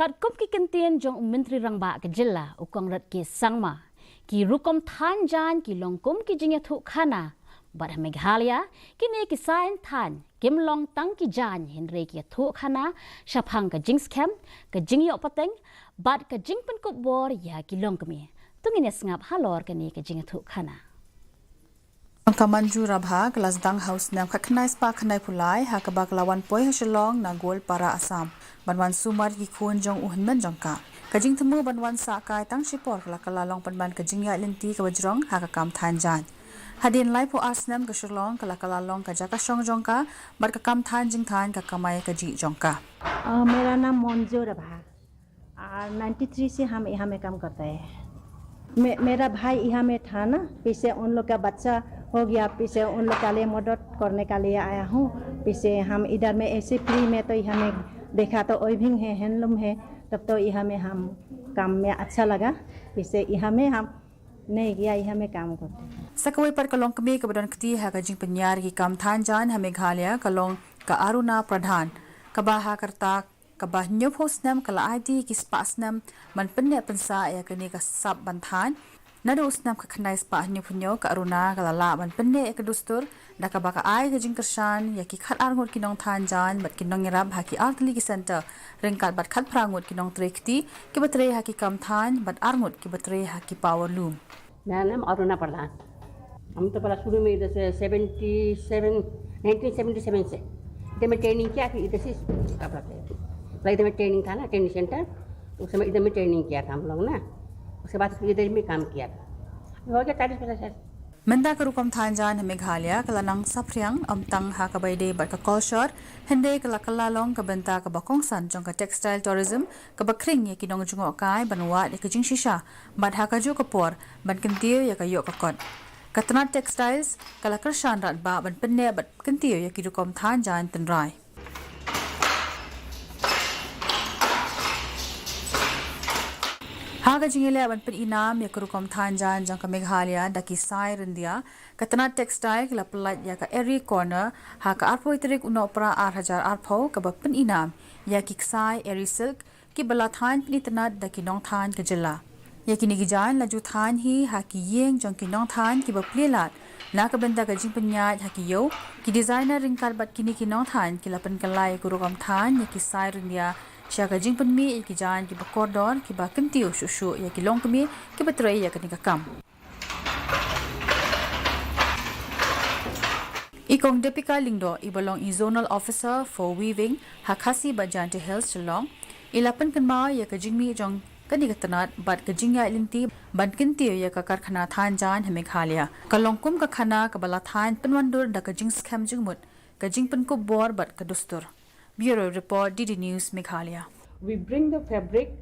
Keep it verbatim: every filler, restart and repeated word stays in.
Katkum ki kyntien jong u Myntri Rangbah ka jylla u Conrad K Sangma, ki rukom thaiñ jaiñ ki long kum ki jingïathuh khana, bad ha Meghalaya kine ki saiñ thaiñ kim long tang ki jaiñ hynrei ki ïathuh khana shaphang ka jingskhem, ka jingïoh pateng bad ka jingpynkup bor ïa ki longkmie. To ngin ïa sngap halor kane ka jingïathuh khana. Ka Manju Rabha ka la sdang ha u snem khatkhyndai spah khyndaiphew lai ha kaba ka la wan poi ha Shillong na Goalpara, Assam, ban wan sumar ïa ki khun jong u hynmen jong ka. Ka jingthmu ban wan sah kai tang shipor ka la kylla long pynban ka jingïaid lynti kaba jrong ha ka kam thaiñ jaiñ. Hadien laiphew ar snem ka Shillong ka la kylla long ka jaka shong jong ka, bad ka kam thaiñ jingthaiñ ka kamai ka jih jong ka. अ, मेरा नाम मंजू रभा। और नाइंटी थ्री से हम यहाँ में काम करता है। मे-, मेरा भाई यहाँ में था ना, पीछे उन लोग का बच्चा हो गया, पीछे उन लोग का लिए मदद करने का लिए आया हूँ। पीछे हम इधर में ऐसे फ्री में तो यहाँ में देखा तो वीविंग है, हैंडलूम है, तब तो यहाँ में हम काम में अच्छा लगा। पीछे यहाँ में हम नहीं गया, यहाँ में काम करते हैं। Sa kawei pat ka longkmie kaba don kti ha ka jingpynïar ïa ki kam thaiñ jaiñ ha Meghalaya ka long ka Aruna Pradhan, kaba ha ka rta kaba hynñiewphew snem ka la aiti ïa ki spah snem ban pynneh pynsah ïa kane ka sap ban thaiñ. Naduh u snem khatkhyndai spah hynñiewphew hynñiew ka Aruna ka la lah ban pynneh ïa ka dustur da kaba ka ai ka jingkyrshan ïa ki khatar ngut ki nongthaiñ jaiñ bad ki nongïarap ha ki artylli ki centre, ryngkat bad khatphra ngut ki nongtrei kti kiba trei ha ki kam thaiñ bad ar ngut kiba trei ha ki power loom. मेरा नाम अरुणा प्रधान। हम तो पहला शुरू में इधर से सेवेंटी सेवन, नाइनटीन सेवेंटी सेवन से इधर में ट्रेनिंग किया, फिर इधर से कपड़ा थे। पहले इधर में ट्रेनिंग था ना, ट्रेनिंग सेंटर, उस समय इधर में ट्रेनिंग किया था हम लोग ना। उसके बाद फिर इधर में काम किया था। हो गया चालीस पचास साल। Mynta ka rukom thaiñ jaiñ ha Meghalaya ka la nang saphriang ym tang ha kaba ïadei bad ka kolshor, hynrei ka la kylla long ka bynta kaba kongsan jong ka textile tourism, kaba khring ïa ki nongjngohkai ban wad ïa ka jingshisha bad ha kajuh ka por ban kyntiew ïa ka ïoh ka kot. Ka tnat textiles ka la kyrshan radbah ban pynneh bad kyntiew ïa ki rukom thaiñ jaiñ tynrai. Ha ka jingïaleh ban pyni nam ïa ka rukom thaiñ jaiñ jong ka Meghalaya da ki ksai ryndia, ka tnat textile ka la pyllait ïa ka Eri Corner ha ka arphew tarik u Nohprah ar hajar arphew, kaba pyni nam ïa ki ksai Eri Silk kiba la thaiñ pynitynnad da ki nongthaiñ ka jylla. Ïa kine ki jaiñ la ju thaiñ hi ha ki ïing jong ki nongthaiñ kiba plie lad na ka bynta ka jingpynïaid ha ki ïew. Ki designer ryngkat bad kine ki nongthaiñ ki la pynkylla ïa ka rukom thaiñ ïa ki ksai ryndia sha ka jingpynmih ïa ki jaiñ kiba kordor, kiba kyntiew shuh shuh ïa ki longkmie kiba trei ïa kane ka kam. I Kong Deepika Lyngdoh, iba long i Zonal Officer for Weaving ha Khasi bad Jaintia Hills, Shillong, i la pynkynmaw ïa ka jingmih jong kane ka tnat bad ka jingïaid lynti ban kyntiew ïa ka karkhana thaiñ jaiñ ha Meghalaya. Ka long kum ka khana kaba la thaiñ pynwandur da ka jingskhem jingmut, ka jingpynkup bor bad ka dustur. Bureau Report, D D News, Meghalaya. We bring the fabric